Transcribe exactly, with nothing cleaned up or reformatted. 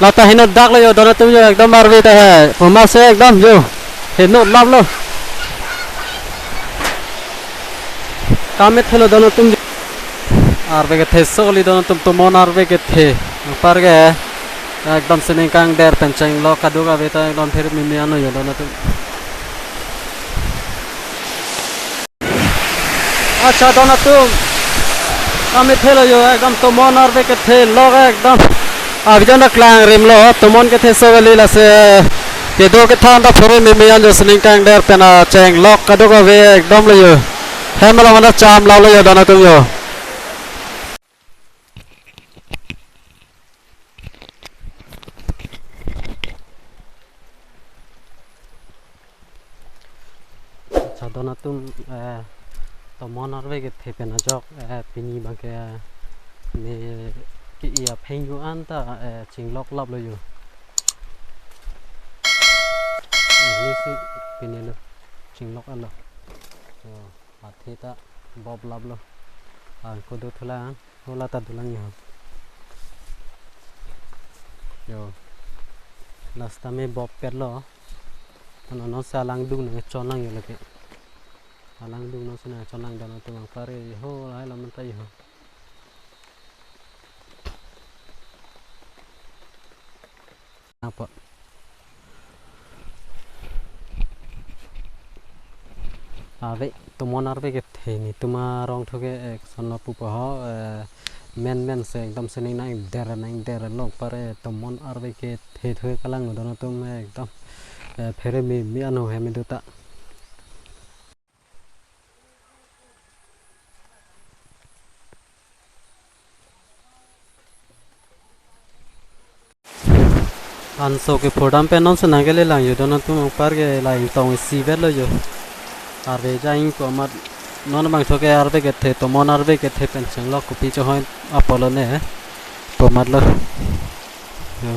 Lata henodak lo yo, don atum yo, ekdom arve ta he. Puma se ekdom yo. Henodak lo. Kam kethelo don atum. Arve kethe so kali don atum, tomon arve kethe. Anparke ekdom sining kangder pen chenglok kadokave ta ekdom pherememe an lo yo don atum. Accha don atum, kam kethelo yo, ekdom tomon arve kethe lok ekdom. Abijon ta klangrim lo, tomon kethe so kali, lasi kedo kethan ta pherememe an yo, sining kangder pen chenglok kadokave ekdom lo yo. Hem lo mana cham lo yo don atum yo. Accha don atum, eh, tomon arve kethe pen ajok, eh, pini abangke, eh, ne ke-i apheng yo an ta, eh, chinglok lap lo yo. Ini si pini lo chinglok lo. Yo, athe ta bop lap lo. Ah, kodo thulang. Hola ta dolang yo. Yo. Last time bop pet lo. Ano non si alangdung nangchonlang yo lake. Alangdung non si nangchonlang don atum, anparke ho lahai lam ta yo. Apa? Ave, tomon arve kethe, netum arong thu ke, eh, son lo pupo ho, eh, men men se ekdom sining nangder nangder lo, anparke tomon arve kethe thu ke kalang don atum, eh, ekdom, eh, pherememe an ho hem do ta. Anso kephurdam pen non si nangkelelang yo don atum, anparke la ingtong isi vet lo yo. Arve ja ingko amat non abang thu ke arve kethe, tomon arve kethe pen chenglok kopi chohoi apot lo ne. Pu amat lo. Yo.